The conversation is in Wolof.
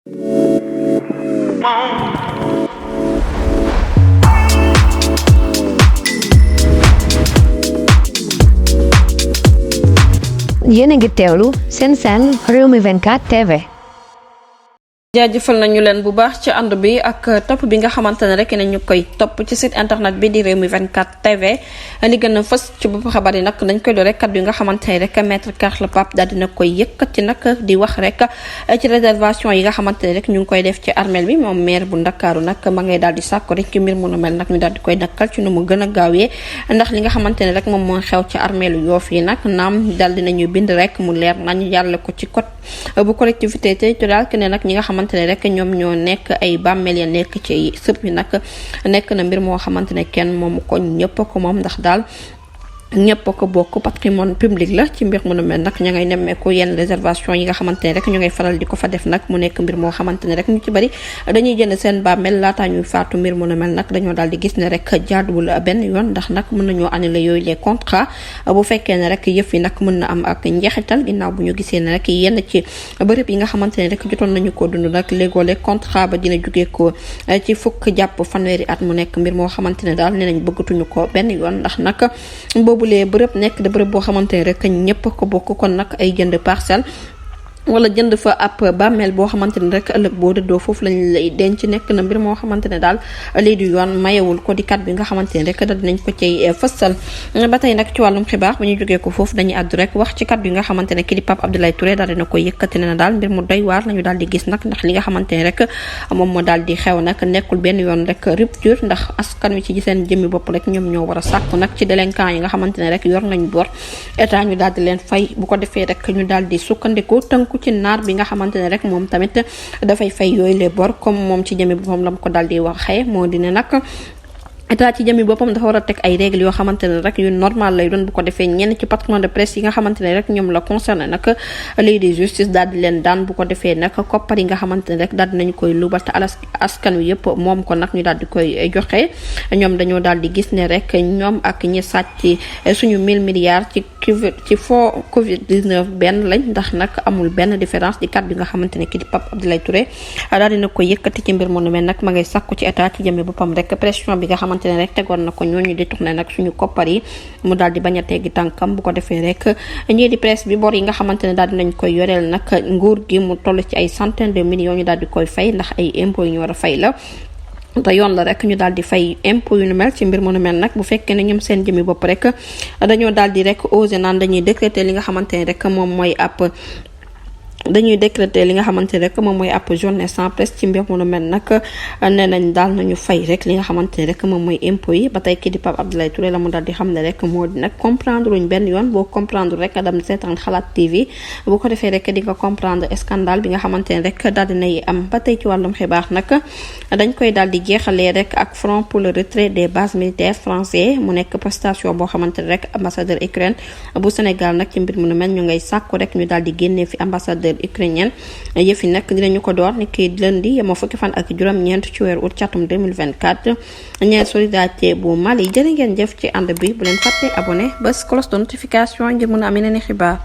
yéen a ngi teewlu seen Rewmi 24 TV. jaajëfal nañu leen bu baax ci ànd bi ak topp bi nga xamante ne rek ne ñu koy topp ci site internet bi di Rewmi 24 TV li gën a fës ci bopp xabar yi nag dañ koy do rek kaddu yi nga xamante ne rek maître Karl Pape daal dina koy yëkkati nag di wax rek ci réservation yi nga xamante ne rek ñu ngi koy def ci armeel bi moom maire bu Ndakaaru nag ma ngay daal di sàkku rek ci mbir mu nu mel nag ñu daal di koy dakkal ci nu mu gën a gaawee ndax li nga xamante ne rek moom moo xew ci armeelu Yoff yi nag naam daal dinañu bind rek mu leer nañu jàlle ko ci code bu collectivité territoriale que ne nag ñi nga xamante ne rek ñoom ñoo nekk ay bàmmeel ya nekk ci sëpp yi nag nekk na mbir moo xamante ne kenn moomu ko ñëpp ko moom ndax daal ñëpp ko bokk patrimoine public la ci mbir mu nu mel nag ña ngay nemmeeku yenn réservation yi nga xamante ne rek ñu ngay faral di ko fa def nag mu nekk mbir moo xamante ne rek ñu ci bari dañuy jënd seen bàmmeel laataa ñuy faatu mbir mu nu mel nag dañoo daal di gis ne rek jaaduwul benn yoon ndax nag mën nañoo annuler yooyu les contrats bu fekkee ne rek yëf yi nag mën na am ak njeexital ginnaaw bu ñu gisee ne rek yenn ci bërëb yi nga xamante ne rek jotoon nañu ko dund nag léegoo-le contrat ba dina jugee ko ci fukk jàpp fanweeri at mu nekk mbir moo xamante ne daal nee nañ bëggatuñu ko benn yoon ndax nag boobulee bërëb nekk de bërëb boo xamante ne rek ñëpp ko bokk kon nag ay jënd parcelle wala jënd fa ab bàmmeel boo xamante ne rek ëllëg boo dëddoo foofu lañ lay denc nekk na mbir moo xamante ne daal lii di yoon mayewul ko di kat bi nga xamante ne rek da dinañ ko cay fësal ba tey nag ci wàllum xibaar ba ñu jógee ko foofu dañuy àddu rek wax ci kat bi nga xamante ne kii di Pape Abdoulaye Touré daal dina koy yëkkati ne na daal mbir mu doy waar lañu daal di gis nag ndax li nga xamante ne rek moom moo daal di xew nag nekkul benn yoon rek rupture ndax askan wi ci seen jëmmi bopp rek ñoom ñoo war a sàkku nag ci délinquant yi nga xamante ne rek yor nañ bor état ñu daal di leen fay bu ko defee rek ñu daal di sukkandiku tënku ci naar bi nga xamante ne rek moom tamit dafay fay yooyu les bor comme moom ci jëmmi boppam la mu ko daal di waxee moo dina nag état ci jëmi boppam dafa war a teg ay règles yoo xamante ne rek yu normal lay doon bu ko defee ñenn ci patron de presse yi nga xamante ne rek ñoom la concerné nag lii di justice daal di leen daan bu ko defee nag koppar yi nga xamante ne rek daal dinañ koy lubal te askan wi yëpp moom ko nag ñu daal di koy joxe ñoom dañoo daal di gis ne rek ñoom ak ñi sàcc suñu 1000 milliards ci faux Covid 19 benn lañ ndax nag amul benn différence di kat bi nga xamante ne kii di Pape Abdoulaye Touré daal dina koy yëkkati ci mbir mu nu mel nag ma ngay sàkku ci état ci jëmi boppam rek pression bi nga xamante ne rek tegoon na ko ñooñu di tourné nag suñu koppar yi mu daal di bañ a teggi tànkam bu ko defee rek ñii di presse bi bor yi nga xamante ne daal dinañ koy yoreel nag nguur gi mu toll ci ay centaine de millions ñu daal di koy fay ndax ay impôts yu ñu war a fay la te yoon la rek ñu daal di fay impôt yu nu mel ci mbir mu nu mel nag bu fekkee ne ñoom seen jëmi bopp rek dañoo daal di rek osé naan dañuy décréter li nga xamante ne rek moom mooy ab journée sans presse ci mbir mu nu mel nag nee nañ daal nañu fay rek li nga xamante ne rek moom mooy impôt yi ba tey kii di Pape Abdoulaye Touré la mu daal di xam ne rek moo di nag comprendre luñ benn yoon boo comprendre rek dem seetaan Xalaat TV bu ko defee rek di nga comprendre scandale bi nga xamante ne rek daal dinay am ba tey ci wàllum xibaar nag dañ koy daal di jeexalee rek ak front pour le retrait des bases militaires français mu nekk prestation boo xamante ne rek ambassadeur Ukraine bu Sénégal nag ci mbir mu nu mel ñu ngay sàkku rek ñu daal di génnee fi ambassadeur ukrainien yëf yi nag dinañu ko door ni ki lundi yemoo fukki fan ak juróom-ñeent ci weeru août ci atum 2024 ñeel solidarité bu Mali jërë ngeen jëf ci ànd bi bu leen fàtte abonné bés cloche de notification ngir mën a am yeneen i xibaar